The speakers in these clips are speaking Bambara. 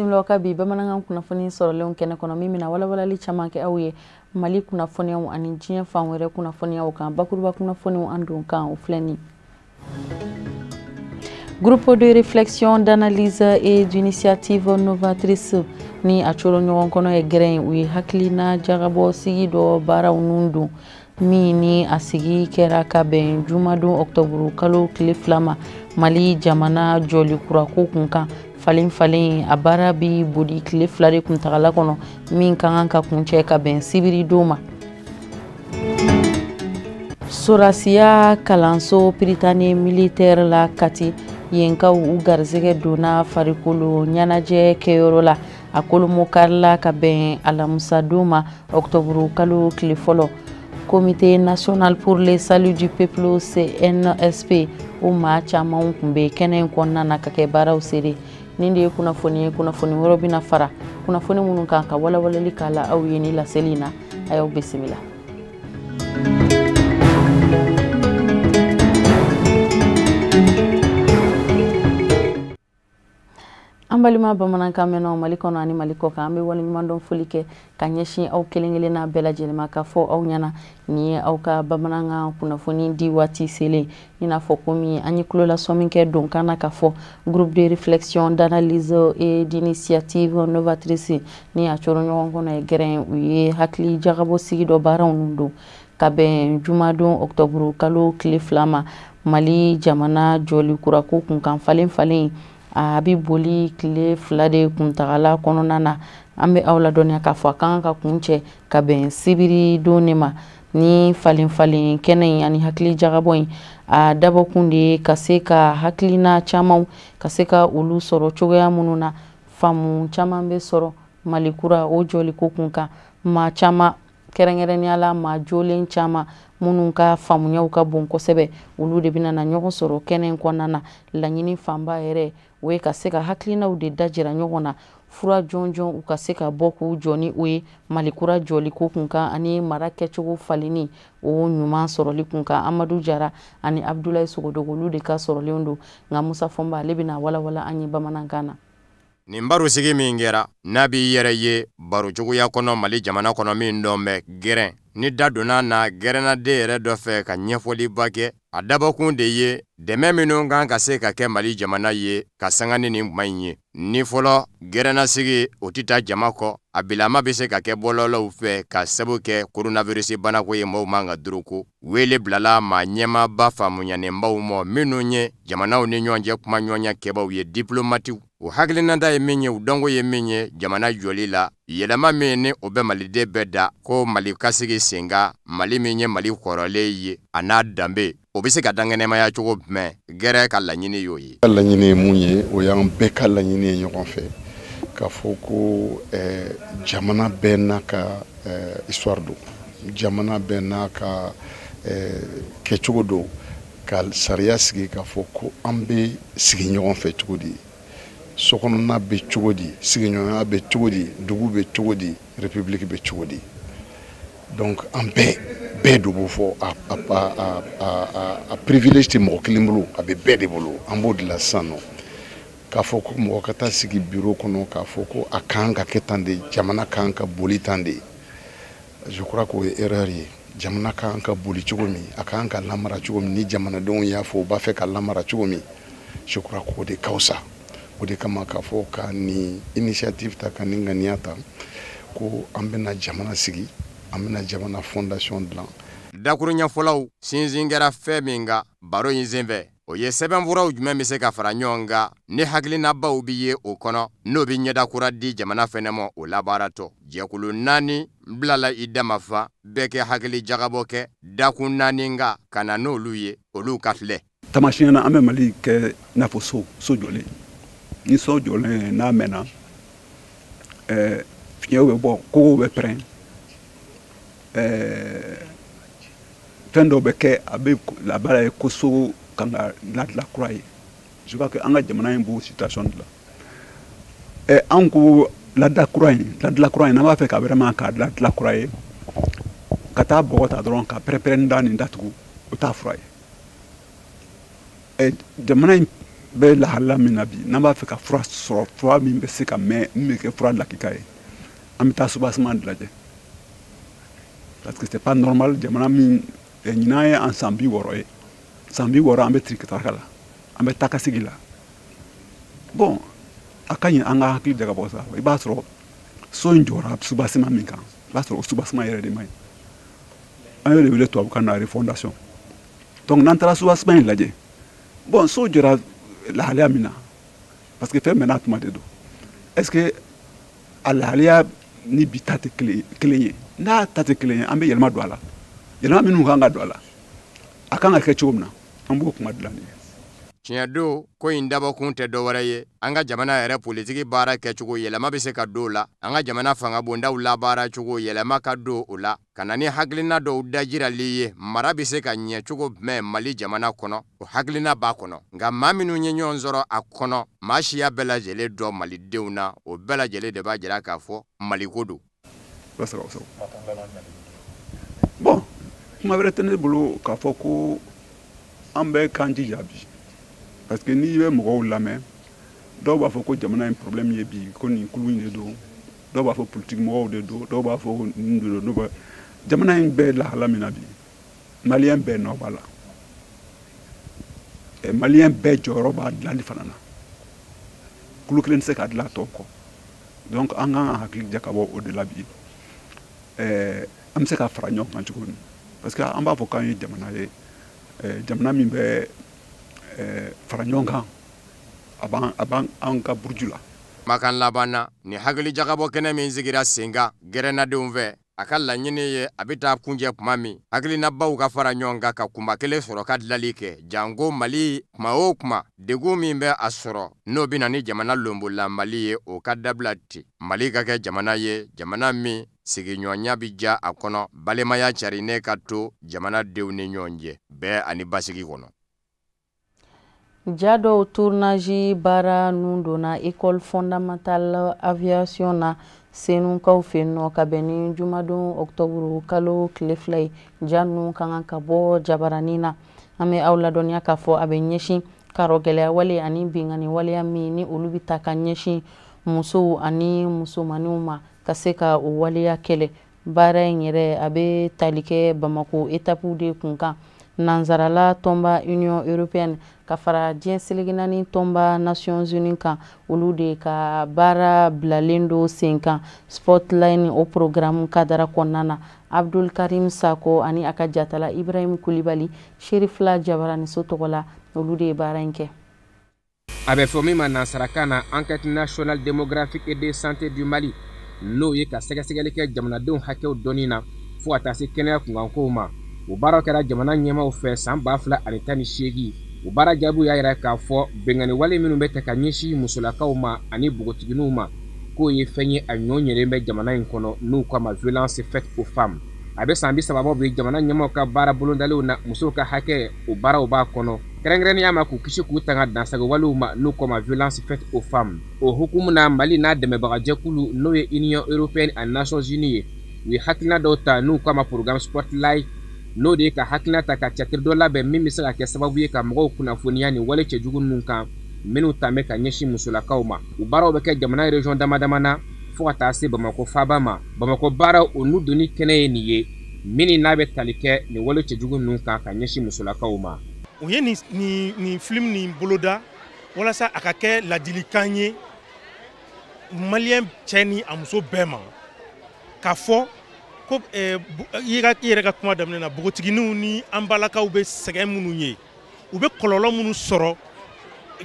Bisimila ka bi bamanankan kunnafoni sɔrɔlenw kɛnɛ kɔnɔ, min bɛna walawalali caman kɛ aw ye Mali kunnafoniyaw ani diɲɛ fan wɛrɛ kunnafoniyaw kan. Bakuruba kunnafoniw an don kan, o filɛ nin: Groupe de réflexion, d'analyse et d'initiative novatrice ni a coro ɲɔgɔn kɔnɔ ye GRIN, u ye hakilina jagabɔ sigi dɔ baaraw nun don, min ni a sigi kɛra ka bɛn jumadon ɔktɔburu kalo tile 2 ma, Mali jamana jɔli kurako kun kan. Falen falen, a baara bi boli tile 2 de kuntagala kɔnɔ, min ka kan ka kuncɛ ka bɛn sibiri don ma. Sorasiya kalanso Prytanée militaire la Kati, yenkaw u garisɛgɛ donna farikolo ɲɛnajɛ kɛyɔrɔ la. A kolomokarila ka bɛn alamusadon ma, ɔktɔburu kalo tile 1. Comité national pour le salut du peuple, CNSP, o maa camanw tun bɛ kɛnɛ in kɔnɔna na ka kɛ baaraw seere. Nin de ye kunnafoni ye. Kunnafoni wɛrɛ bɛna fara kunnafoni minnu kan ka walawalali k'a la aw ye ni laseli in na. A y'aw bisimila. An balima bamanankan mɛnnaw Mali kɔnɔ ani Mali kɔ kan, an bɛ waleɲumandɔn foli kɛ ka ɲɛsin aw kelen kelenna bɛɛ lajɛlen ma, ka fɔ aw ɲɛna nin ye aw ka bamanankan kunnafoni di waati selen. I n'a fɔ komi an ye tulolasɔmi kɛ donkan na, ka fɔ Groupe de réflexion, d'analyse et d'initiative novatrice ni a coro ɲɔgɔn kɔnɔ ye GRIN, u ye hakili jagabɔ sigi dɔ baaraw nun don ka bɛn jumadon ɔktɔburu kalo tile 2 ma, Mali jamana jɔli kurako kunkan. Falen falen, a bɛ boli tile 2 de kuntagala kɔnɔna na. An bɛ aw ladɔnniya k'a fɔ a kan ka kuncɛ ka bɛn sibiri don de ma. Ni falen falen kɛnɛ in ani hakili jagabɔ in, a dabɔkun de ye ka se ka hakilina camanw ka se ka olu sɔrɔ cogoya minnu na, faamu caman bɛ sɔrɔ Mali kura o jɔliko kun kan. Maa caman, kɛrɛnkɛrɛnnenya la maa jolen caman minnu ka faamuyaw ka bon kosɛbɛ, olu de bɛna na ɲɔgɔn sɔrɔ kɛnɛ in kɔnɔna na. Laɲini fanba yɛrɛ, o ye ka se ka hakilinaw de dajira ɲɔgɔn na, fura jɔnjɔn u ka se ka bɔ k'u jɔ ni o ye Mali kura jɔliko kun kan ani mara kɛcogo falenni o ɲuman sɔrɔli kun kan. Amadu Jara ani Abudulayi Sogodogo, olu de ka sɔrɔlenw don, nka Musa Fɔnba, ale bɛna walawala an ye bamanankan na. Nin barosigi min kɛra n'a b'i yɛrɛ ye baro cogoya kɔnɔ Mali jamana kɔnɔ, min dɔn bɛ GRIN, ni da donna na gɛrɛnnaden yɛrɛ dɔ fɛ ka ɲɛfɔliba kɛ, a dabɔkun de ye dɛmɛ minnu kan ka se ka kɛ Mali jamana ye ka sanga ni nin kuma in ye. Ni fɔlɔ gɛrɛnnasigi, o tɛ taa jama kɔ, a bilama bɛ se ka kɛ bɔlɔlɔw fɛ ka sabu kɛ coronavirus banako ye, mɔgɔw man ka doroko. Wele bilala maa ɲɛmaaba faamuyanenbaw ma, minnu ye jamanaw ni ɲɔgɔn cɛ kumaɲɔgɔnya kɛbaw ye, diplomatiw. O hakilinata ye min ye, u dɔnko ye min ye jamana jɔli la, yɛlɛma min ni o bɛ maliden bɛɛ da ko Mali ka sigi sen kan, Mali min ye Mali kɔrɔlen ye, a n'a danbe, o bɛ se ka dankɛnɛmaya cogo jumɛn? GRIN ka laɲini y'o ye. Ka laɲini ye mun ye? O y'an bɛɛ ka laɲini ye ɲɔgɔn fɛ, k'a fɔ ko jamana bɛɛ n'a ka histoire don, jamana bɛɛ n'a ka kɛcogo don, ka sariya sigi k'a fɔ ko an bɛ sigi ɲɔgɔn fɛ cogo di, sokɔnɔna bɛ cogo di, sigiɲɔgɔnya bɛ cogo di, dugu bɛ cogo di, république bɛ cogo di. Donc an bɛɛ bɛɛ de b'o fɔ. a a a a a privilège tɛ mɔgɔ kelen bolo, a bɛ bɛɛ de bolo. An b'o de la sisan nɔ, k'a fɔ ko mɔgɔ ka taa sigi bureau kɔnɔ k'a fɔ ko a kan ka kɛ tan de, jamana kan ka boli tan de, je crois k'o ye erreur ye. Jamana kan ka boli cogo min, a kan ka lamara cogo min, ni jamanadenw y'a fɔ u b'a fɛ ka lamara cogo min, je crois k'o de ka fisa. O de kama k'a fɔ ka nin initiative ta, ka nin ŋaniya ta ko an bɛna jamana sigi, an bɛna jamana fondation dilan. Dakuruɲɛ fɔlɔw sinsin kɛra fɛn min kan baro in senfɛ, o ye sɛbɛnfuraw jumɛn bɛ se ka fara ɲɔgɔn kan ni hakilinabaw bɛ ye o kɔnɔ, n'o bɛ ɲɛda kura di jamana fɛnɛ ma o labaaratɔ. Jɛkulu naani bilala i dama fa bɛɛ kɛ hakili jagabɔ kɛ dakun naani kan ka na n'olu ye, olu ka filɛ. Tamasiyɛn na, an bɛ Mali kɛ i n'a fɔ so, so jɔlen. Ni so jɔlen n'a mɛnna, fiɲɛw bɛ bɔ, kogow bɛ pɛrɛn, fɛn dɔw bɛ kɛ, a bɛ laban ye ko so kan ka ladila kura ye. Je crois que an ka jamana in b'o situation de la. An ko ladila kura in, ladila kura in, n'an b'a fɛ ka vraiment k'a ladila kura ye, ka taa bɔgɔ ta dɔrɔn ka pɛrɛn-pɛrɛn da nin datugu, o t'a fura ye. Jamana in bɛ lahala min na bi, n'an b'a fɛ ka fura sɔrɔ, fura min bɛ se ka mɛn, min bɛ kɛ fura lakika ye, an bɛ taa soubassement de lajɛ, parce que c'est pas normal. Jamana min ɲinan ye an san 60 ye, san 60 an bɛ tirikitaka la, an bɛ taakasegi la. Bon, a ka ɲi an ka hakili jagabɔ sa. I b'a sɔrɔ so in jɔra soubassement min kan, i b'a sɔrɔ o soubassement yɛrɛ de man ɲi. An y'o de wele tubabukan na refondation. Donc n'an taara soubassement in lajɛ, bon, so jɔra lahalaya min na, parce que fɛn bɛɛ n'a tuma de don, est ce que a lahalaya ni bi ta tɛ kelen ye? N'a ta tɛ kelen ye, an bɛ yɛlɛma don a la. Yɛlɛma minnu kan ka don a la, a kan ka kɛ cogo min na, an b'o kuma dilan nin ye. Tiɲɛ don, ko in dabɔkun tɛ dɔwɛrɛ ye, an ka jamana yɛrɛ politiki baara kɛcogo yɛlɛma bɛ se ka don o la, an ka jamana fangabondaw labaara cogo yɛlɛma ka don o la, ka na ni hakilina dɔw dajirali ye, mara bɛ se ka ɲɛ cogo jumɛn Mali jamana kɔnɔ, o hakilina b'a kɔnɔ. Nka maa minnu ye ɲɔgɔn sɔrɔ a kɔnɔ, maa siya bɛɛ lajɛlen dɔ malidenw na, o bɛɛ lajɛlen de b'a jira k'a fɔ Maliko don. Bon, kuma wɛrɛ tɛ ne bolo k'a fɔ ko an bɛɛ k'an jija bi, parce que n'i bɛ mɔgɔw lamɛn, dɔw b'a fɔ ko jamana in problème ye bi ko nin kulu in de don, dɔw b'a fɔ politique mɔgɔw de don, dɔw b'a fɔ nin de don. Jamana in bɛ lahala min na bi, maliyɛn bɛɛ nɔ b'a la, maliyɛn bɛɛ jɔyɔrɔ b'a dilanli fana na. Kulu kelen tɛ se k'a dilan tɔw kɔ. Donc an kan ka hakili jakabɔ o de la bi, an bɛ se ka fara ɲɔgɔn kan cogo min, parce que an b'a fɔ k'an ye jamana ye, jamana min bɛ fara ɲɔgɔn kan, a b'an an ka buruju la. Kumakan laban na, ni hakili jagabɔ kɛnɛ min sigira sen kan gɛrɛnnadenw fɛ, a ka laɲini ye a bɛ taa kunjɛ kuma min, hakilinabaw ka fara ɲɔgɔn kan ka kunba kelen sɔrɔ ka dilali kɛ, janko Mali kuma o kuma degun min bɛ a sɔrɔ n'o bɛ na ni jamana lonbolanbali ye, o ka dabila ten. Mali ka kɛ jamana ye, jamana min sigiɲɔgɔnya bɛ diya a kɔnɔ, balimaya carinnen ka to jamanadenw ni ɲɔgɔn cɛ, bɛɛ ani basigi kɔnɔ. Ja dɔw tournage baara nun donna école fondamentale aviation na Senukaw fɛ yen nɔ ka bɛn ni jumadon octobre kalo tile 2 ye. Ja ninnu ka kan ka bɔ jabaranin na. An bɛ aw ladɔnniya k'a fɔ a bɛ ɲɛsin karɔ gɛlɛya wale ani binkanni waleya min ni olu bɛ ta ka ɲɛsin musow ani musomaninw ma, ka se ka o waleya kɛlɛ. Baara in yɛrɛ a bɛ tali kɛ Bamako étape de kun kan. Nansarala tɔnba Union européenne ka fara diɲɛ seleke naani tɔnba Nations Unies kan, olu de ka baara bilalen don sen kan Spotlight o programme kadara kɔnɔna na. Abdul Karim Sako ani a ka jatala Ibrahim Kulibali, Sherifila Jabaraniso tɔgɔ la, olu de ye baara in kɛ. A bɛ fɔ min ma nansarakan na enquête nationale démographique et de santé du Mali, n'o ye ka sɛgɛsɛgɛli kɛ jamanadenw hakɛw dɔnni na fo ka taa se kɛnɛya kunkankow ma. O baaraw kɛra jamana ɲɛmaaw fɛ san 2018. O baara jaabiw y'a yira k'a fɔ binkanni wale minnu bɛ ta ka ɲɛsin musolakaw ma ani npogotigininw ma, k'o ye fɛn ye a ɲɔ ɲɛlen bɛ jamana in kɔnɔ, n'u k'a ma violence faite aux femmes. A bɛ san 30 bɔ bi jamana ɲɛmaaw ka baara bolondalenw na, musow ka hakɛ o baaraw b'a kɔnɔ, kɛrɛnkɛrɛnnenya ma k'u kisi k'u tanga dansago walew ma, n'u k'a ma violence faite aux femmes. O hukumu na, Mali n'a dɛmɛbagajɛkulu n'o ye Union européenne ani Nations Unies ye, u ye hakilina dɔw ta n'u k'a ma programme Spotlight, n'o de ye ka hakilina ta ka cakiri dɔ labɛn min bɛ se ka kɛ sababu ye ka mɔgɔw kunnafoniya nin wale cɛjugu ninnu kan minnu ta bɛ ka ɲɛsin musolakaw ma. U baaraw bɛ kɛ jamana région dama dama na fo ka taa se Bamakɔ faaba ma. Bamakɔ baaraw o n'u donni kɛnɛ ye nin ye min n'a bɛ tali kɛ nin wale cɛjugu ninnu kan ka ɲɛsin musolakaw ma. U ye nin film nin boloda walasa a ka kɛ ladilikan ye maliyɛn cɛ ni a muso bɛɛ ma, k'a fɔ ko i yɛrɛ ka kuma daminɛ na, npogotigininw ni an balakaw bɛ sɛgɛn minnu ye, u bɛ kɔlɔlɔ minnu sɔrɔ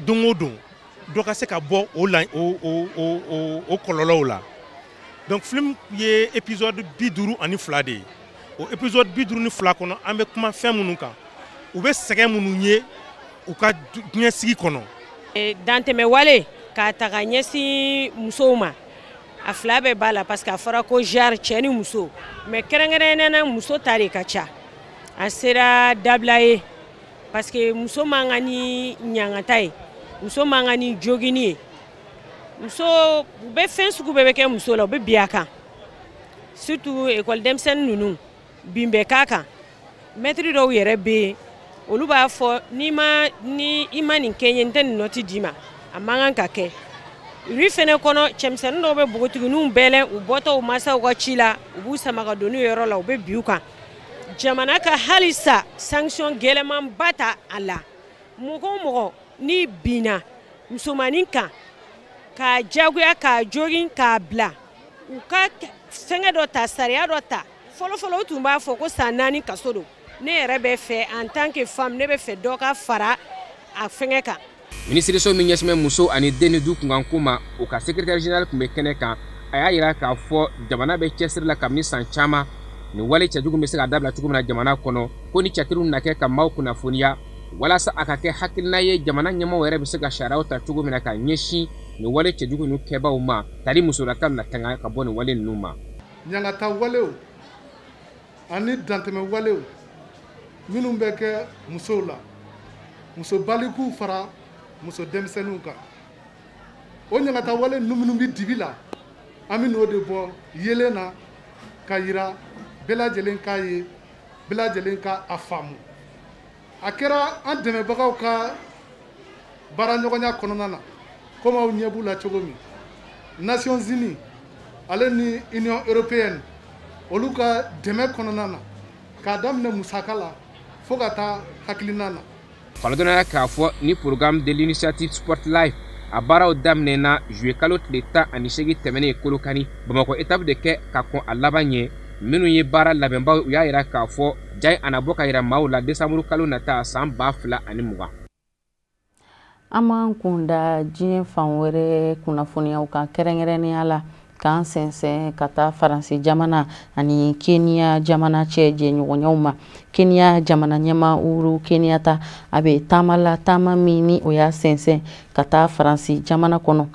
don o don, dɔ ka se ka bɔ o la o kɔlɔlɔw la. Donc film ye épisode 52 de ye. O épisode 52 kɔnɔ, an bɛ kuma fɛn minnu kan, u bɛ sɛgɛn minnu ye u ka diɲɛsigi kɔnɔ. Dantɛmɛ wale k'a ta ka ɲɛsin musow ma, a fila bɛɛ b'a la, parce que a fɔra ko genre cɛ ni muso, mais kɛrɛnkɛrɛnnenya na muso ta de ka ca. A sera dabila ye, parce que muso man kan ni ɲangata ye, muso man kan ni jogini ye. Muso u bɛ fɛn sugu bɛɛ bɛ kɛ muso la, u bɛ bin a kan, surtout école denmisɛnnin ninnu bin bɛ k'a kan. Mɛtiri dɔw yɛrɛ bɛ yen, Olu b'a fɔ n'i ma ni i ma nin kɛ n ye, n tɛ nin nɔti d'i ma. A man kan ka kɛ. Rue fɛnɛ kɔnɔ, cɛmisɛnnin dɔw bɛ npogotigininw bɛlɛn, u bɔtɔ u masaw ka ci la, u b'u sama ka don n'u yɔrɔ la, u bɛ bin u kan. Jamana ka halisa sanction gɛlɛmanba ta a la. Mɔgɔ o mɔgɔ n'i binna musomanin kan k'a jagoya, k'a jogin, k'a bila, u ka fɛngɛ dɔ ta, sariya dɔ ta. Fɔlɔfɔlɔ u tun b'a fɔ ko san 4 kaso don. Ne yɛrɛ bɛ fɛ, en tant que femme, ne bɛ fɛ dɔ ka fara a fɛngɛ kan. Minisiriso min ɲɛsin bɛ muso ani den ni du kunkanko ma, o ka secrétaire général tun bɛ kɛnɛ kan. A y'a yira k'a fɔ jamana bɛ cɛsiri la kabini san caman, nin wale cɛjugu bɛ se ka dabila cogo min na jamana kɔnɔ, ko ni cɛtiriw na kɛ ka maaw kunnafoniya walasa a ka kɛ hakilina ye jamana ɲɛmaaw yɛrɛ bɛ se ka sariyaw ta cogo min na ka ɲɛsin nin wale cɛjugu ninnu kɛbaaw ma, tali musolakaw na tanga ka bɔ nin wale ninnu ma. Ɲangata walew ani dantɛmɛ walew minnu bɛ kɛ musow la, muso balikuw fara muso denmisɛnninw kan, o ɲangata wale ninnu minnu bɛ dibi la, an bɛ n'o de bɔ yelen na ka yira bɛɛ lajɛlen k'a ye, bɛɛ lajɛlen ka a faamu. A kɛra an dɛmɛbagaw ka baaraɲɔgɔnya kɔnɔna na, komi aw ɲɛ b'u la cogo min, Nations Unies ale ni Union européenne olu ka dɛmɛ kɔnɔna na, k'a daminɛ musaka la fo ka taa hakilina na. Faladɔnna k'a fɔ ni programme de l'initiative Sport Life a baaraw daminɛna juillet kalo tile 18 tɛmɛnen Kolokani, Bamakɔ étape de kɛ ka kɔn a laban ɲɛ. Minnu ye baara labɛnbaw, u y'a yira k'a fɔ ja in a na bɔ ka yira maaw la décembre kalo nata san 2020. An b'an kun da diɲɛ fan wɛrɛ kunnafoniyaw kan, kɛrɛnkɛrɛnnenya la k'an sɛnsɛn ka taa Faransi jamana ani Kenya jamana cɛ jɛɲɔgɔnyaw ma. Kenya jamana ɲɛmaa Uhuru Kenyatta a bɛ taama la, taama min ni o y'a sɛnsɛn ka taa Faransi jamana kɔnɔ.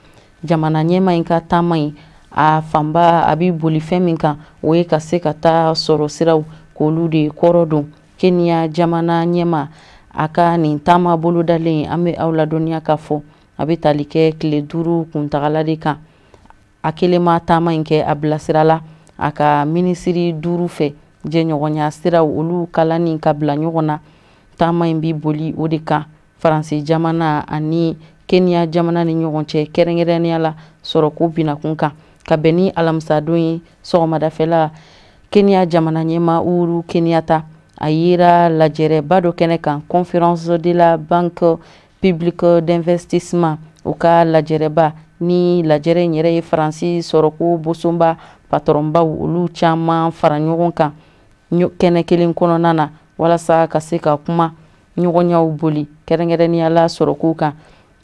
Jamana ɲɛmaa in ka taama in a fanba a bɛ boli fɛn min kan, o ye ka se ka taa sɔrɔ siraw k'olu de kɔrɔ don. Kenya jamana ɲɛmaa a ka nin taama bolodalen, an bɛ aw ladɔnniya k'a fɔ a bɛ tali kɛ tile 5 kuntagala de kan. A kelen ma taama in kɛ, a bilasira la a ka minisiri 5 fɛ jɛɲɔgɔnya siraw olu kalanni ka bila ɲɔgɔn na. Taama in bi boli o de kan Faransi jamana ani Kenya jamana ni ɲɔgɔn cɛ, kɛrɛnkɛrɛnnenya la sɔrɔko binakun kan. Ka bɛn ni alamisadon ye sɔgɔmadafɛla, Kenya jamana ɲɛmaa Uhuru Kenyatta a yera lajɛrɛba dɔ kɛnɛ kan, conférence de la Banque publique d'investissement, o ka lajɛrɛba. Ni lajɛrɛ in yɛrɛ ye Faransi sɔrɔko bosonba patɔrɔnbaw olu caman fara ɲɔgɔn kan kɛnɛ kelen kɔnɔna na, walasa ka se ka kuma ɲɔgɔnyaw boli kɛrɛnkɛrɛnnenya la sɔrɔko kan.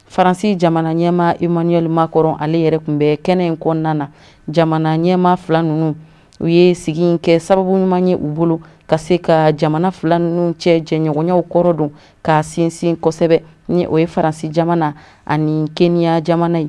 Faransi jamana ɲɛmaa Emmanuel Macron ale yɛrɛ tun bɛ kɛnɛ in kɔnɔna na. Jamana ɲɛmaa fila ninnu u ye sigi in kɛ sababu ɲuman ye u bolo ka se ka jamana fila ninnu cɛ jɛɲɔgɔnyaw kɔrɔ don k'a sinsin kosɛbɛ, ni o ye Faransi jamana ani Kenya jamana ye.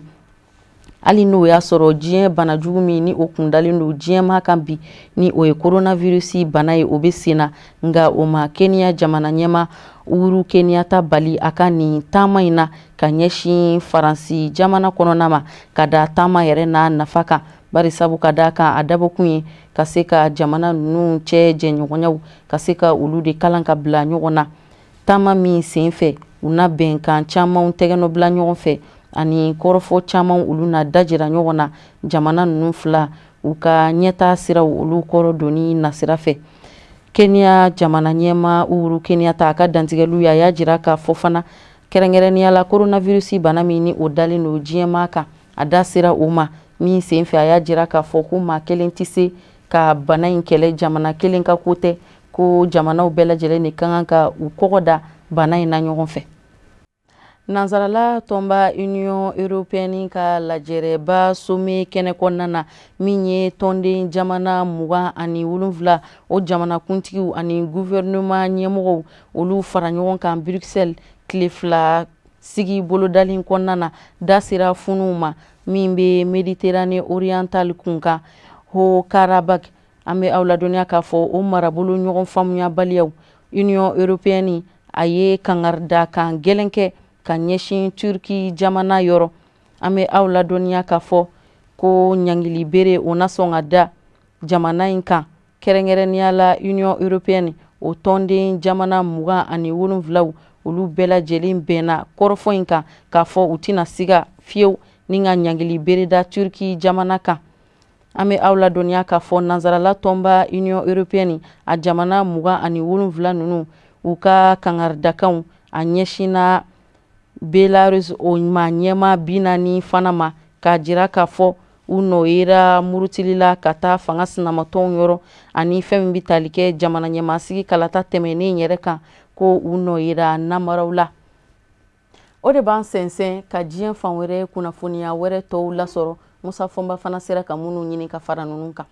Hali n'o y'a sɔrɔ diɲɛ bana jugu min ni o kundalen don diɲɛmaa kan bi, ni o ye coronavirus bana ye, o bɛ sen na, nka o ma Kenya jamana ɲɛmaa Uhuru Kenyatta bali a ka nin taama in na ka ɲɛsin Faransi jamana kɔnɔna ma, ka da taama yɛrɛ n'a nafa kan, bari sabu ka d'a kan a dabɔkun ye ka se ka jamana ninnu cɛ jɛɲɔgɔnyaw ka se ka olu de kalan ka bila ɲɔgɔn na. Taama min sen fɛ, u na bɛnkan camanw tɛgɛnɔ bila ɲɔgɔn fɛ ani kɔrɔfɔ caman olu na dajira ɲɔgɔn na jamana ninnu fila u ka ɲɛtaa siraw olu kɔrɔ donni nasira fɛ. Kenya jamana ɲɛmaa Uhuru Kenyatta a ka dantigɛliw ye, a y'a jira k'a fɔ fana kɛrɛnkɛrɛnnenya la coronavirus bana min ni o dalen don diɲɛmaa kan, a da sera o ma. Min sen fɛ, a y'a jira k'a fɔ ko maa kelen tɛ se ka bana in kɛlɛ, jamana kelen ka ko tɛ, ko jamanaw bɛɛ lajɛlen de ka kan ka u kɔgɔ da bana in na ɲɔgɔn fɛ. Nansarala tɔnba Union européenne ka lajɛrɛba sommet kɛnɛ kɔnɔna na, min ye tɔnden jamana 27 o jamanakuntigiw ani gouvernement ɲɛmɔgɔw olu fara ɲɔgɔn kan Bruxelles tile 2 sigi bolodalen kɔnɔna na, da sera funuw ma min bɛ Méditerranée orientale kunkan Haut-Karabakh. An bɛ aw ladɔnniya k'a fɔ o marabolo ɲɔgɔn faamuyabaliyaw, Union européenne a ye kangarida kan gɛlɛn kɛ ka ɲɛsin Turki jamana yɔrɔ. An bɛ aw ladɔnniya k'a fɔ ko ɲangili bere o na sɔn ka da jamana in kan, kɛrɛnkɛrɛnnenya la Union européenne O tɔnden jamana 27, olu bɛɛ lajɛlen bɛnna kɔrɔfɔ in kan k'a fɔ u tɛna siga fiyewu ni ka ɲangili bere da Turki jamana kan. An bɛ aw ladɔnniya k'a fɔ nansarala tɔnba Union européenne, a jamana 27 ninnu, u ka kangaridakanw a ɲɛsinna Belarus o maa ɲɛmaa 40 fana ma, k'a jira k'a fɔ u nɔ yera murutili la ka taa fanga sinamatɔnw yɔrɔ, ani fɛn min bɛ tali kɛ jamana ɲɛmaasigi kalata tɛmɛnen yɛrɛ kan, ko u nɔ yera namaraw la. O de b'an sɛnsɛn ka diɲɛ fan wɛrɛ kunnafoniya wɛrɛ tɔw lasɔrɔ, Musa Fɔnba fana sera ka minnu ɲini ka fara ninnu kan.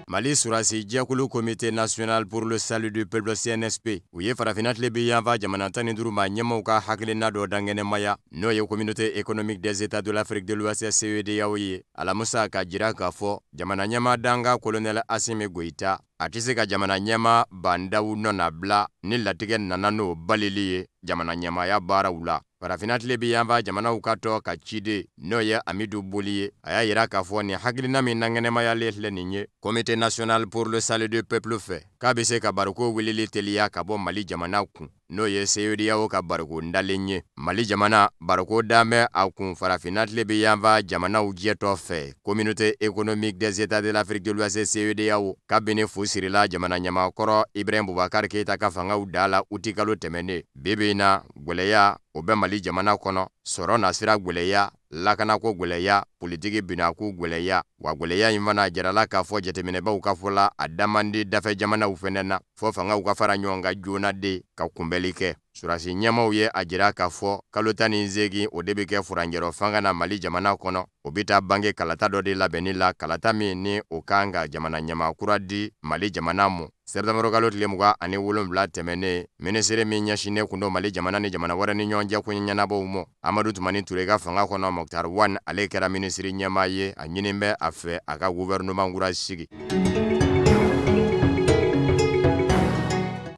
Mali surasi jɛkulu Comité national pour le salut du peuple CNSP, u ye farafinna tilebin yanfan jamana 15 maa ɲɛmaaw ka hakilina dɔ dankɛnɛmaya, n'o ye Communauté économique des États de l'Afrique de l'Ouest CEDEAO ye alamusa, ka jira k'a fɔ jamana ɲɛmaa danga colonel Assimi Goïta a tɛ se ka jamana ɲɛmaa Bah N'Daw nɔnabila ni latigɛ nana n'o balili ye jamana ɲɛmaaya baaraw la. Farafinna tilebin yanfan jamanaw ka tɔ ka ciden, n'o ye Amidu Boli ye, a y'a yira k'a fɔ nin hakilina min dankɛnɛmayalen filɛ nin ye Comité national pour le salut du peuple fɛ, k'a bɛ se ka bariko wulili teliya ka bɔ Mali jamana kun, n'o ye CEDEAO ka bariko ndalen ye. Mali jamana bariko dan bɛ a kun farafinna tilebin yanfan jamanaw jɛtɔ fɛ Communauté économique des États de l'Afrique de l'Ouest CEDEAO, kabini fu sirila jamana ɲɛmaakɔrɔ Ibrahim Boubacar Keïta ka fangaw da la utikalo tɛmɛnen. Bi bi in na, gwɛlɛya o bɛ Mali jamana kɔnɔ, sɔrɔ nasira gwɛlɛya, lakanako gwɛlɛya, politiki binako gwɛlɛya. Wa gwɛlɛya in fana jirala k'a fɔ jateminɛbaw ka fɔ la, a da man di dafɛ jamanaw fɛnɛ na, fɔ fangaw ka fara ɲɔgɔn kan joona de ka kunbɛli kɛ. Surasi ɲɛmaw ye a jira k'a fɔ kalo 18 o de bɛ kɛ furancɛrɔ fanga na Mali jamana kɔnɔ. O bɛ taa bange kalata dɔ de labɛnni la, kalata min ni o kan ka jamana ɲɛmaa kura di Mali jamana ma. Sɛtanburukalo kalo tile 27 tɛmɛnen, minisiri min ɲɛsinnen kun don Mali jamana ni jamana wɛrɛ ni ɲɔgɔn cɛ ko ɲɛnabɔw ma, Amadu Tumani Ture ka fanga kɔnɔ, Moctar Ouane, ale kɛra minisiri ɲɛmaa ye. A ɲini bɛ a fɛ a ka gouvernement kura sigi.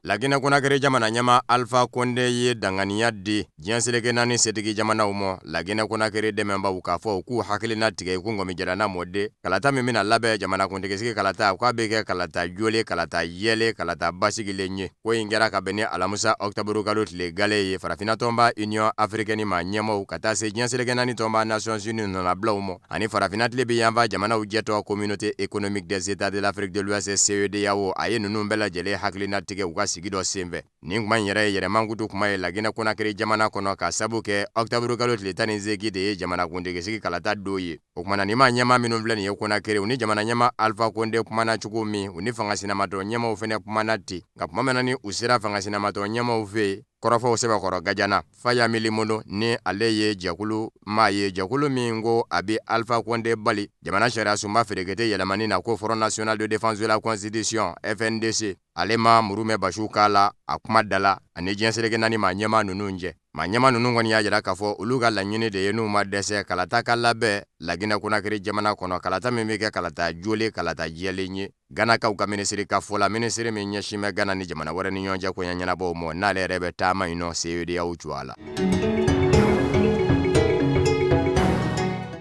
Laginɛ Konakiri jamana ɲɛmaa Alpha Condé ye danganiya di diɲɛ seleke naani setigi jamanaw ma, Laginɛ Konakiri dɛmɛbaw, k'a fɔ u k'u hakilina tigɛ i kun ngɔmijɛlana mɔden kalata min bɛna labɛn, jamanakuntigisigi kalata, k'a bɛ kɛ kalata jole, kalata yɛlɛ, kalata basigilen ye. Ko in kɛra ka bɛn ni alamusa ɔkutɔburu kalo tile gale ye. Farafinna tɔnba Union africaine maa ɲɛmaaw ka taa se diɲɛ seleke naani tɔnba Nations Unies nɔnabilaw ma, ani farafinna tilebin yanfan jamanaw jɛtɔ Communauté économique des États de l'Afrique de l'Ouest CEDEAO, a ye ninnu bɛɛ lajɛlen hakilina tigɛ u ka sigi dɔ senfɛ. Nin kuma in yɛrɛ ye yɛrɛmankutu kuma ye Laginɛ Konakiri jamana kɔnɔ, ka sabu kɛ ɔkutɔburu kalo tile 18 de ye jamanakuntigisigi kalata don ye. O kumana nin maa ɲɛmaa minnu filɛ nin ye Konakiri, u ni jamana ɲɛmaa Alpha Condé kumana cogo min, u ni fanga sinamatɔ ɲɛmaaw fɛnɛ kumana ten. Nka tuma min na ni u sera fanga sinamatɔ ɲɛmaaw fɛ yen, kɔrɔfɔw sɛbɛkɔrɔ gajana. Faya Milimono, ni ale ye jɛkulu maa ye, jɛkulu min ko a bɛ Alpha Condé bali jamana sariya sunba ferekete yɛlɛmani na, ko Front national de défense de la constitution FNDC, ale ma muru mɛn basiw k'a la a kuma da la ani diɲɛ seleke naani maa ɲɛmaa ninnu cɛ. Maa ɲɛmaa ninnu kɔni y'a jira k'a fɔ olu ka laɲini de ye, n'u ma dɛsɛ, kalata ka labɛn Laginɛ Konakiri jamana kɔnɔ, kalata min bɛ kɛ kalata jole, kalata jɛlen ye. Ganakaw ka minisiri ka fɔ la, minisiri min ɲɛsin bɛ Gana ni jamana wɛrɛ ni ɲɔgɔn cɛ koɲɛ ɲɛnabɔw ma, n'ale yɛrɛ bɛ taama in nɔ CEDEAO cogoya la.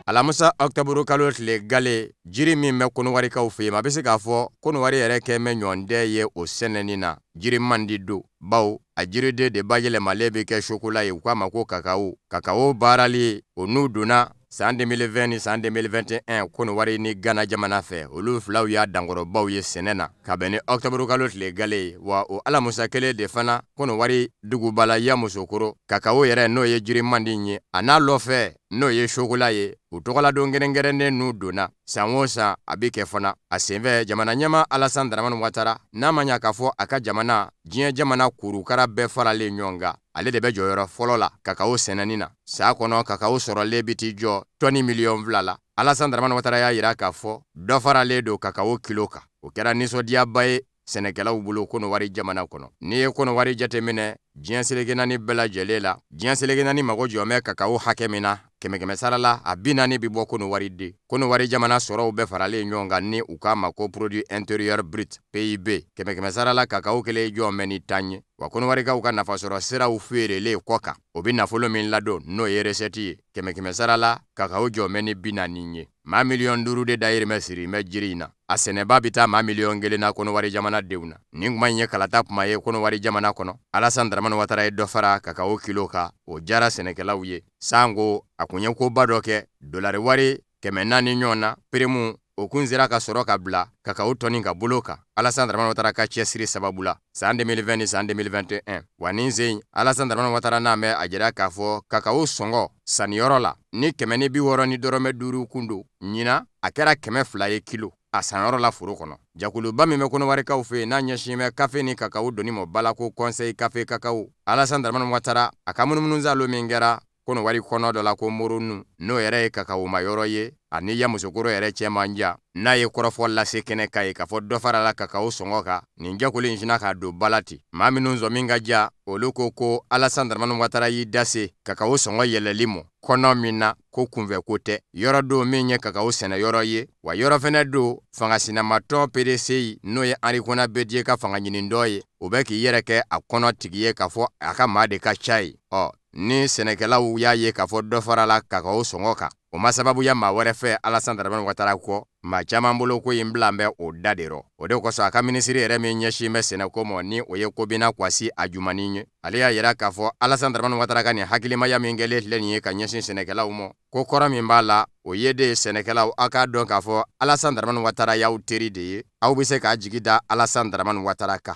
Alamusa ɔkutɔburu kalo tile gale, jiri min bɛ Kɔnɔwarikaw fɛ yen, a bɛ se k'a fɔ Kɔnɔwari yɛrɛ kɛ mɛ ɲɔndɛ ye o sɛnɛni na. Jiri man di don, bawo a jiriden de bayɛlɛmalen bɛ kɛ sokola ye, u k'a ma ko kakao. Kakao baarali o n'u donna san 2020 ni san 2021 Kɔnɔwari ni Gana jamana fɛ, olu filaw y'a dankɔrɔbaw ye sɛnɛ na ka bɛn ni ɔkutɔburu kalo tile gale ye. Wa o alamusa kelen de fana, Kɔnɔwari duguba la Yamusokoro, kakao yɛrɛ n'o ye jiri mandi ye, a n'a lɔfɛ n'o ye sokola ye, u tɔgɔladon kɛrɛnkɛrɛnnen n'u donna san o san a bɛ kɛ fana. A senfɛ jamana ɲɛmaa Alassane Dramane Ouattara, n'a ma ɲa k'a fɔ a ka jamana diɲɛ jamana kurukara bɛɛ faralen ɲɔgɔn kan, ale de bɛ jɔyɔrɔ fɔlɔ la kakao sɛnɛni na. San kɔnɔ kakao sɔrɔlen bɛ t'i jɔ tɔni 2 miliyɔn la. Alassane Dramane Ouattara y'a jira k'a fɔ dɔ faralen don kakao kilo kan. O kɛra nisɔndiyaba ye sɛnɛkɛlaw bolo Kɔnɔwari jamana kɔnɔ. N'i ye Kɔnɔwari jateminɛ diɲɛ seleke naani bɛɛ lajɛlen la, diɲɛ seleke naani mago jɔ bɛ kakao hakɛ min na, kɛmɛ sara la a 40 bɛ bɔ Kɔnɔwari de. Kɔnɔwari jamana sɔrɔw bɛɛ faralen ɲɔgɔn kan ni u k'a ma ko produit intérieur brut PIB, kɛmɛ sara la kakao kelen jɔ mɛ ni 10 ye. Wa Kɔnɔwarikaw ka nafasɔrɔ siraw feerelen kɔ kan, o bɛ nafolo min ladon n'o ye recette ye, kɛmɛ sara la kakao jɔ mɛ ni 40 ye. Maa miliyɔn 5 de dayirimɛ siri bɛ jiri in na. A sɛnɛba bɛ taa maa miliyɔn 1 na Kɔnɔwari jamana denw na. Nin kuma in ye kalata kuma ye Kɔnɔwari jamana kɔnɔ. Alassane Dramane Ouattara ye dɔ fara kakao kilo kan, o diyara sɛnɛkɛlaw ye. Sango a kun ye koba dɔ kɛ, dolari wari 400 ɲɔgɔn na, prime o kun sera ka sɔrɔ ka bila kakao tɔni ka bolo kan Alassane Dramane Ouattara ka cɛsiri sababu la san 2020 ni san 2021. Wa nin sen Alassane Dramane Ouattara n'a mɛn a jira k'a fɔ kakao sɔngɔ sanniyɔrɔ la ni 160 dɔrɔmɛ kun don, ɲinan a kɛra 200 ye kilo a sanyɔrɔ la foro kɔnɔ. Jakuluba min bɛ Kɔnɔwarikaw fɛ yen n'a ɲɛsin bɛ kafe ni kakao doni mɔ balako Conseil Café Cacao, Alassane Dramane Ouattara a ka munumunusaalo min kɛra Kɔnɔwari kɔnɔ dɔ la ko Moronu, n'o yɛrɛ ye kakao ma yɔrɔ ye ani Yamusokoro yɛrɛ cɛ man jan, n'a ye kɔrɔfɔ lase kɛnɛ ka ye k'a fɔ dɔ farala kakao sɔngɔ kan, nin jakulu in sinna k'a don bala ten. Maa minnu sɔn min ka ja, olu ko ko Alassane Dramane Ouattara y'i da se kakao sɔngɔ yɛlɛli mɔ kɔnɔ min na, ko kunfɛ ko tɛ. Yɔrɔ don min ye kakao sɛnɛ yɔrɔ ye, wa yɔrɔ fɛnɛ don fanga sinamatɔn PDCI, n'o ye Henri Konan Bédié ka fanga ɲinindɔ ye, o bɛ k'i yɛrɛ kɛ a kɔnɔ tigi ye k'a fɔ a ka maa de ka ca ye. Ɔ ni sɛnɛkɛlaw y'a ye k'a fɔ dɔ farala kakao sɔngɔ kan, o ma sababuya maa wɛrɛ fɛ Alassane Dramane Ouattara kɔ, maa caman bolo ko in bila bɛ o da de rɔ. O de kosɔn a ka minisiri yɛrɛ min ɲɛsin bɛ sɛnɛko ma, ni o ye Kobina Kwasi Adjumani ye, ale y'a yira k'a fɔ Alassane Dramane Ouattara ka nin hakilimaya min kɛlen filɛ nin ye ka ɲɛsin sɛnɛkɛlaw ma, ko kɔrɔ min b'a la, o ye de sɛnɛkɛlaw aw k'a dɔn k'a fɔ Alassane Dramane Ouattara y'aw teri de ye, aw bɛ se k'a jigi da Alassane Dramane Ouattara kan.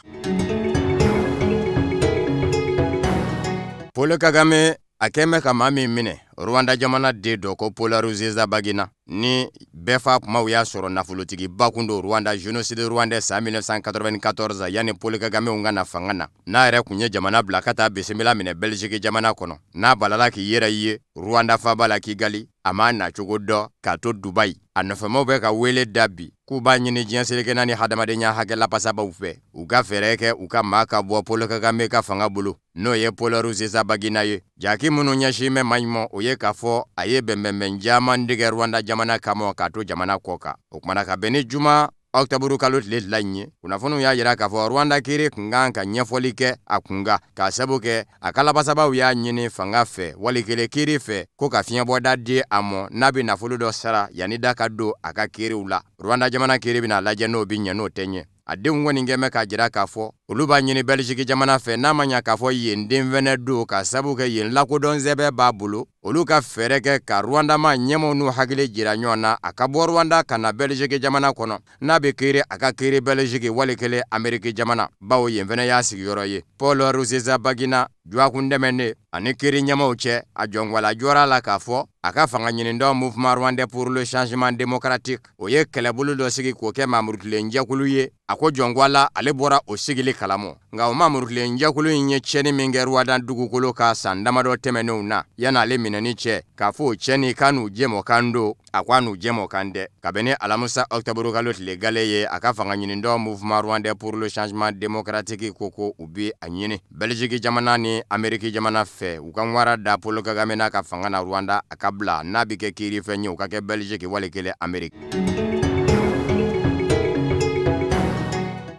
Paul Kagame a kɛn bɛ ka maa min minɛ, Rwanda jamana den dɔ ko Paul Rusesabagina, ni bɛɛ fa kumaw y'a sɔrɔ nafolotigiba kun don Rwanda, génocide rwandais san 1994 yanni Paul Kagame ka na fanga na, n'a yɛrɛ kun ye jamana bila ka taa bisimila minɛ Belgique jamana kɔnɔ, n'a balala k'i yɛrɛ ye Rwanda faba la Kigali, a m'a nacogo dɔn k'a to Dubai. A nɔfɛmaw bɛ ka wele da bi k'u b'a ɲini diɲɛ seleke naani hadamadenya hakɛ lapasabaw fɛ, u ka fɛɛrɛ kɛ u ka maa ka bɔ Paul Kagame ka fanga bolo, n'o ye Paul Rusesabagina ye. Jaki minnu ɲɛsin bɛ maɲuman, o ye k'a fɔ a ye bɛnbɛnbɛn caman tigɛ Rwanda jamana kama k'a to jamana kɔ kan. O kumana ka bɛn ni juma ɔkutɔburu kalo tile 2 in ye, kunnafoniw y'a jira k'a fɔ Rwanda kiiri kun kan ka ɲɛfɔli kɛ a kun kan, k'a sabu kɛ a kalabasabaw y'a ɲini fanga fɛ wali kelen kiiri fɛ ko ka fiɲɛbɔda di a mɔ n'a bɛ nafolo dɔ sara yanni da ka don a ka kiiriw la. Rwanda jamana kiiri bɛna lajɛ n'o bɛ ɲɛ n'o tɛ ɲɛ. A denw kɔni kɛn bɛ k'a jira k'a fɔ olu b'a ɲini Belgique jamana fɛ, n'a ma ɲa k'a fɔ yen den fɛnɛ don, ka sabu kɛ yen lakodɔn sɛbɛn b'a bolo, olu ka fɛɛrɛ kɛ ka Rwanda ma ɲɛmaw n'u hakili jira ɲɔgɔn na, a ka bɔ Rwanda ka na Belgique jamana kɔnɔ, n'a bɛ kiiri a ka kiiri Belgique wali kelen Ameriki jamana, bawo yen fɛnɛ y'a sigiyɔrɔ ye. Paul Rusesabagina juwakun dɛmɛnen ani kiiri ɲɛmaw cɛ, a jɔnwala jɔra la k'a fɔ a ka fanga ɲinindɔ Mouvement Rwandais pour le Changement Démocratique, o ye kɛlɛbolo dɔ sigi k'o kɛ mamurukilen jɛkulu ye. A ko jɔnwala ale bɔra o sigili kalamɔ, nka o mamurukilen jɛkulu in ye tiɲɛni min kɛ Rwanda dugukolo ka san damadɔ tɛmɛnenw na yan'ale minɛni cɛ, k'a fɔ o tiɲɛni k'a n'u jɛmɔ kan don. A ko a n'u jɛmɔ kan dɛ. Kabini alamisa ɔkutɔburu kalo tile gale ye, a ka fanga ɲinindɔ Mouvement Rwandais pour le Changement Démocratique ko u bi a ɲini Belgique jamana ni Ameriki jamana fɛ, u ka wara da Paul Kagame n'a ka fanga na Rwanda, a ka bila, n'a bɛ kɛ kiiri fɛn ye, u ka kɛ Belgique wali kelen Ameriki.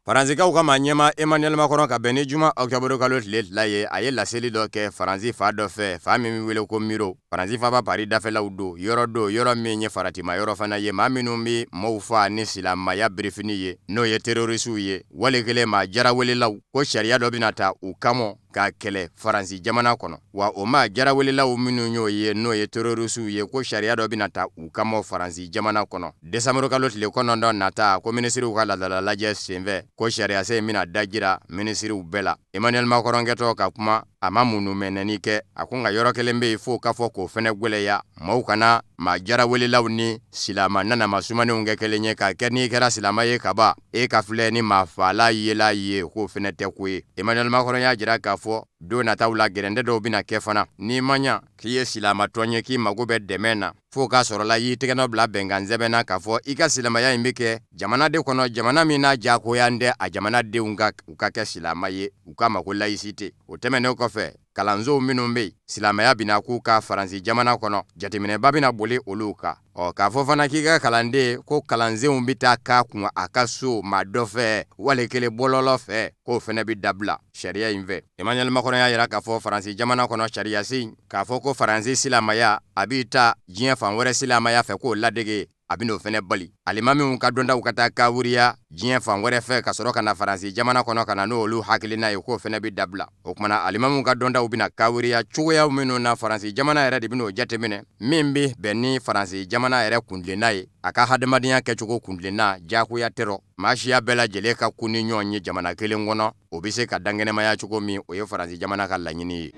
Faransikaw ka maa ɲɛma Emmanuel Macron, ka bɛn ni juma ɔkutɔburu kalo tile 2 ye, a ye laseli dɔ kɛ Faransi fa dɔ fɛ, fa min bɛ wele ko Miro. Faransi faba Paris dafɛlaw don, yɔrɔ don yɔrɔ min ye faratima yɔrɔ fana ye, maa minnu bɛ maaw fa ni silamɛya birifini ye, n'o ye terrorisiw ye wali kelen maa jarawelelaw, ko sariya dɔ bɛna ta u kama k'a kɛlɛ Faransi jamana kɔnɔ. Wa o maa jarawelelaw minnu y'o ye, n'o ye terrorisiw ye, ko sariya dɔ bɛna ta u kama Faransi jamana kɔnɔ desanburu kalo tile 9 nata, ko minisiriw ka laadala lajɛ senfɛ, ko sariya sen bɛna dajira minisiriw bɛɛ la. Emmanuel Macron kɛtɔ ka kuma, a ma munumɛnɛni kɛ. A ko nka yɔrɔ kelen bɛ yen f'o ka fɔ k'o fɛnɛ gwɛlɛya, maaw kana maa jarawelelaw ni silama nanama sumanenw kɛ kelen ye, k'a kɛ n'i kɛra silama ye kaban e ka filɛ ni maa faala yela ye, k'o fɛnɛ tɛ ko ye. Emmanuel Macron y'a jira k'a fɔ don nataw la gɛrɛndɛ dɔw bɛna kɛ fana, n'i ma ɲa k'i ye silamatɔn ye k'i mago bɛ dɛmɛ na, f'o k'a sɔrɔla y'i tɛgɛnɔ bila bɛnkan sɛbɛn na k'a fɔ i ka silamaya in bɛ kɛ jamana de kɔnɔ, jamana min n'a diyagoya tɛ a jamanadenw ka u ka kɛ silama ye, u k'a ma ko laïcité. O tɛmɛnen kɔfɛ, kalansow minnu bɛ yen silamɛya bɛna k'u ka Faransi jamana kɔnɔ, jateminɛba bɛna boli olu kan. Ɔ k'a fɔ fana k'i ka kalanden ko kalansenw bɛ taa k'a kun a ka so maa dɔ fɛ wali kelen bɔlɔlɔ fɛ, k'o fɛnɛ bɛ dabila sariya in fɛ. Emmanuel Macron y'a jira k'a fɔ Faransi jamana kɔnɔ sariya sen k'a fɔ ko Faransi silamɛya a b'i ta diɲɛ fan wɛrɛ silamɛya fɛ, k'o ladege. a bɛn'o fɛnɛ bali. Alimamiw ka dɔntaw ka taa kawuriya diɲɛ fan wɛrɛ fɛ ka sɔrɔ ka na Faransi jamana kɔnɔ ka na n'olu hakilina ye, k'o fɛnɛ bɛ dabila. O kumana alimamiw ka dɔntaw bɛna kawuriya cogoya minnu na, Faransi jamana yɛrɛ de bɛn'o jateminɛ, min bɛ bɛn ni Faransi jamana yɛrɛ kuntilenna ye, a ka hadamadenya kɛcogo kuntilenna diyagoya tɛ rɔ. Maa siya bɛɛ lajɛlen ka kun ni ɲɔgɔn ye jamana kelen kɔnɔ, o bɛ se ka dankɛnɛmaya cogo min, o ye Faransi jamana ka laɲini ye.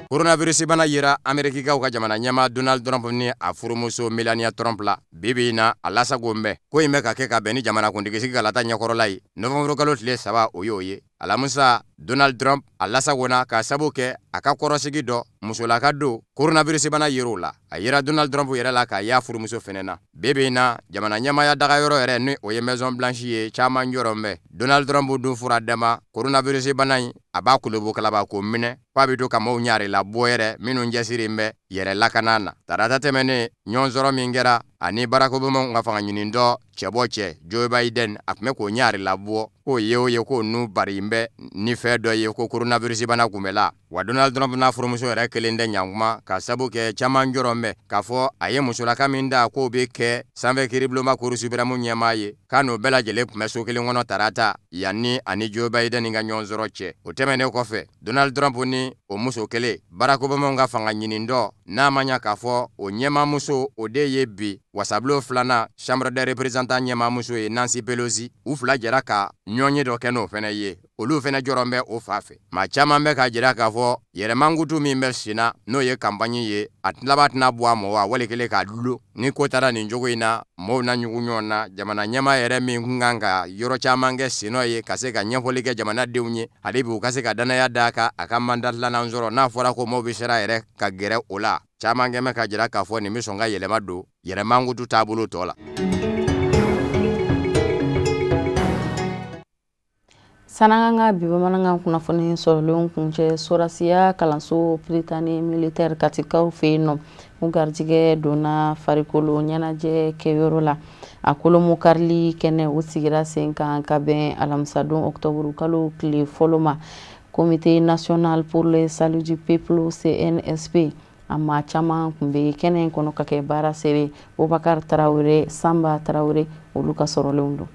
Coronavirus bana yera Amerikikaw ka jamana ɲɛmaa Donald Trump ni a furumuso Melania Trump la. Bi bi in na, a lasago bɛ ko in bɛ ka kɛ ka bɛn ni jamanakuntigi kalata ɲɛkɔrɔla ye novembre kalo tile 3, o y'o ye. Alamisa, Donald Trump a lasagona k'a sabu kɛ a ka kɔrɔsigi dɔ musolaka don coronavirus bana yer'o la. A yera Donald Trump yɛrɛ la k'a y'a furumuso fɛnɛ na. Bi bi in na, jamana ɲɛmaaya dagayɔrɔ yɛrɛ ni o ye Maison Blanche ye, caman jɔrɔ bɛ. Donald Trump dun fura dama coronavirus bana in a b'a kolobo kalaba ko minɛ, k'a bɛ to ka maaw ɲare la bɔ yɛrɛ minnu cɛsiri bɛ yɛrɛ lakana na. Tarata tɛmɛnen, ɲɔgɔn sɔrɔ min kɛra ani Barack Obama ka fanga ɲini dɔ cɛbɔ cɛ Joe Biden, a tun bɛ k'o ɲare la bɔ k'o ye o ye k'o nu bari bɛ ni fɛn dɔ ye ko coronavirus bana kunbɛla. Wa Donald Trump n'a furumuso yɛrɛ kelen tɛ ɲankuma, ka sabu kɛ caman jɔrɔ bɛ k'a fɔ a ye musolaka min da k'o bɛ kɛ sanfɛ kiiribulonba Cour suprême ɲɛmaa ye, k'a n'o bɛɛ lajɛlen tun bɛ so kelen kɔnɔ tarata yanni ani Joe Biden ka ɲɔgɔn sɔrɔ cɛ. O tɛmɛnen kɔfɛ, Donald Trump ni o muso kelen Barack Obama ka fanga ɲini dɔ, n'a ma ɲa k'a fɔ o ɲɛmaamuso o de ye bi wasabulon filanan Chambre des représentants ɲɛmaamuso ye Nancy Pelosi, u fila jɛra ka ɲɔgɔnye dɔ kɛ n'o fɛnɛ ye. Olu fɛnɛ jɔrɔ bɛ o fa fɛ. Maa caman bɛ k'a jira k'a fɔ yɛrɛmankutu min bɛ sen na, n'o ye kanpaɲi ye, a laban tɛna bɔ a mɔ wa wali kelen k'a dulo. Ni ko taara nin cogo in na, mɔɔw na ɲugu ɲɔgɔn na. Jamana ɲɛmaa yɛrɛ min kun kan ka yɔrɔ caman kɛ sennɔ ye ka se ka ɲɛfɔli kɛ jamanadenw ye, hali bi u ka se ka danaya d'a kan a ka mandat filanan sɔrɔ, n'a fɔra ko maaw bɛ sera yɛrɛ ka gɛrɛ o la, caman kɛmɛ ka jira k'a fɔ nin bɛ sɔn ka yɛlɛma don yɛrɛmankutu taabolo tɔ la. San'an ka bi bamanankan kunnafoni sɔrɔlenw kuncɛ, sɔrɔdasiya kalanso Prytanée militaire Katikaw fɛ yen nɔ, u garijɛgɛ donna farikolo ɲɛnajɛ kɛyɔrɔ la. A kolomo karili kɛnɛ o sigira sen kan ka bɛn alamisadon octobre kalo tile fɔlɔ ma. Comité national pour le salut du peuple CNSP a maa caman tun bɛ kɛnɛ in kɔnɔ ka kɛ baara seere. Bubakar Tarawele, Sanba Tarawele, olu ka sɔrɔlenw don.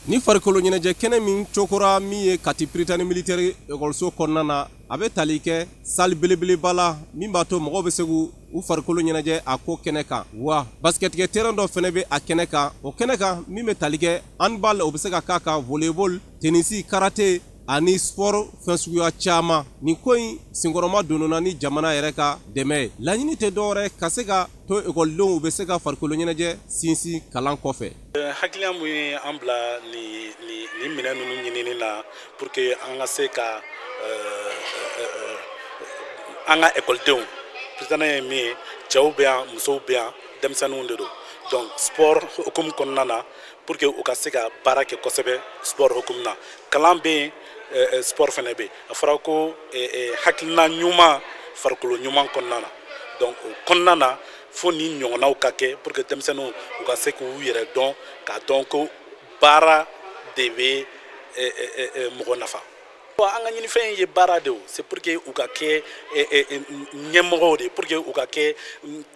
Ni farikolo ɲɛnajɛ kɛnɛ min cokora min ye Kati Prytanée militaire ekɔliso kɔnɔna na, a bɛ tali kɛ salle belebeleba la min b'a to mɔgɔw bɛ se k'u farikolo ɲɛnajɛ a ko kɛnɛ kan. Wa basketikɛ terrain dɔ fɛnɛ bɛ a kɛnɛ kan, o kɛnɛ kan min bɛ tali kɛ handball, o bɛ se ka k'a kan, volleyball, tennis, karaté ani sport fɛn suguya caman. Nin ko in senkɔrɔma donna ni jamana yɛrɛ ka dɛmɛ ye. Laɲini tɛ dɔwɛrɛ ka se ka to ekɔlidenw bɛ se ka farikolo ɲɛnajɛ sinsin kalan kɔfɛ. Hakilina mun ye an bila nin minɛn ninnu ɲinini na pour que an ka se ka an ka ekɔlidenw, Prytanée ye min ye, cɛw bɛ yan, musow bɛ yan, denmisɛnninw de don. Donc sport hukumu kɔnɔna na, pour que u ka se ka baara kɛ kosɛbɛ sport hukumu na, kalan bɛ yen, sport fɛnɛ bɛ yen. A fɔra ko hakilina ɲuman farikolo ɲuman kɔnɔna na, donc o kɔnɔna na fo ni ɲɔgɔnnaw ka kɛ pour que denmisɛnninw u ka se k'u yɛrɛ dɔn, k'a dɔn ko baara de bɛ mɔgɔ nafa. Bon, an ka ɲinifɛn ye baara de o, c'est pour que u ka kɛ ɲɛmɔgɔw de, pour que u ka kɛ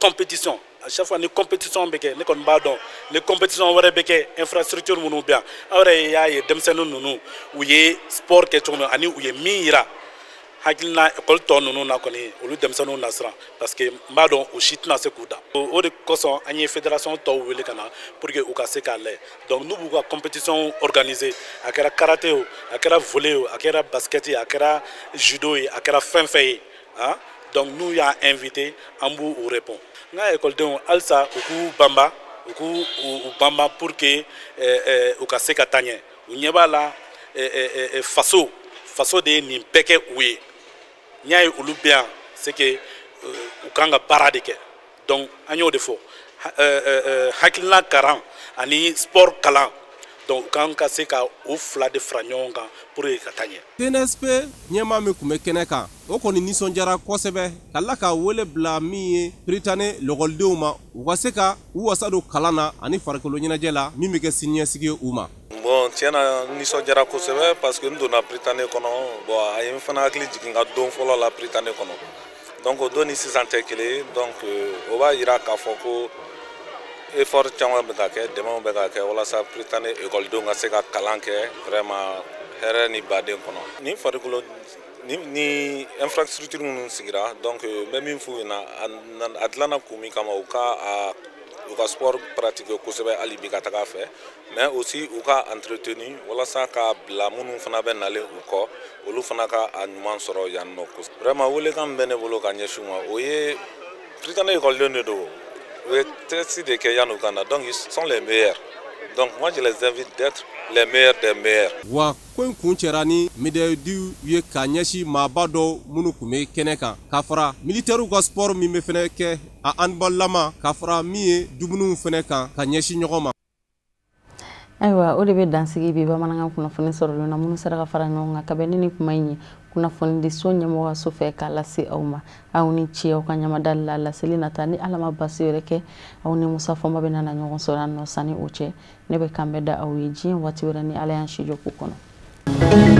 compétition. À chaque fois ni compétition bɛ kɛ, ne kɔni b'a dɔn ni compétition wɛrɛ bɛ kɛ, infrastructure minnu bɛ yan, aw yɛrɛ y'a ye denmisɛnnin ninnu u ye sport kɛ cogo min ani u ye min yira hakilina école tɔ ninnu na kɔni, olu denmisɛnninw na siran parce que n b'a dɔn u si tɛna se k'u da. O de kosɔn an ye fédération tɔw wele ka na pour que u ka se k'a lajɛ. Donc n'u b'u ka compétition organiser, a kɛra karaté o, a kɛra volley o, a kɛra basket ye, a kɛra judo ye, a kɛra fɛn fɛn ye, ah, donc n'u y'a invité, an b'u répond. N ka ekɔlidenw halisa u k'u banba, u k'u banba pour que u ka se ka taa ɲɛ. U ɲɛ b'a la faso de ye nin bɛɛ kɛ u ye. N'i y'a ye olu bɛ yan, c'est que u kan ka baara de kɛ. Donc an y'o de fɔ, hakilina kalan ani sport kalan, donc u kan ka se ka o fila de fara ɲɔgɔn kan pour que ka taa ɲɛ. CNSP ɲɛmaa min tun bɛ kɛnɛ kan, o kɔni nisɔndiyara kosɛbɛ ka tila ka wele bila min ye Prytanée lɔkɔlidenw ma, u ka se ka u wasa don kalan na ani farikolo ɲɛnajɛ la min bɛ kɛ siniɲɛsigi ye u ma. Bon, tiɲɛ na n nisɔndiyara kosɛbɛ parce que n donna Prytanée kɔnɔ. Bon, a ye n fana hakili jigin n ka don fɔlɔ la Prytanée kɔnɔ. Donc o don ni sisan tɛ kelen ye. Donc o b'a yira k'a fɔ ko effort caman bɛ ka kɛ, dɛmɛw bɛ ka kɛ walasa Prytanée ekɔlidenw ka se ka kalan kɛ vraiment hɛrɛ ni baden kɔnɔ. Ni farikolo ni infrastructure minnu sigira, donc n bɛ min f'u ɲɛna, a dilanna kun min kama, u ka sport pratiquer kosɛbɛ hali bi ka taga fɛ, mais aussi u ka entretenir walasa ka bila minnu fana bɛ nalen u kɔ, olu fana ka a ɲuman sɔrɔ yan nɔ kosɛbɛ. Vraiment, welekan min bɛ ne bolo ka ɲɛsin u ma, o ye Prytanée ekɔlidenw de don, u ye test de kɛ yan'u ka na, donc ils sont les meilleurs. Donc moi, je les invite d'être les meilleurs des meilleurs. Wa ko in kun cɛra ni médaille ye ka ɲɛsin maaba dɔw minnu tun bɛ kɛnɛ kan, ka fara militɛriw ka sport min bɛ fɛnɛ kɛ a handball lama, ka fara min ye dumuniw fɛnɛ kan ka ɲɛsin ɲɔgɔn ma. Ayiwa, o de bɛ dansigi bi bamanankan kunnafoni sɔrɔlen na minnu sera ka fara ɲɔgɔn kan ka bɛn ni nin kuma in ye kunnafonidiso ɲɛmɔgɔso fɛ k'a lase aw ma. Aw ni ce aw ka ɲamadali la. Laseli nata, ni Ala ma basi wɛrɛ kɛ, aw ni Musa Fɔnba bɛ nana ɲɔgɔn sɔrɔ yan nɔ. Sanni o cɛ, ne bɛ kan bɛ da aw ye diɲɛ waati wɛrɛ ni Ala y'an si jɔ ko kɔnɔ.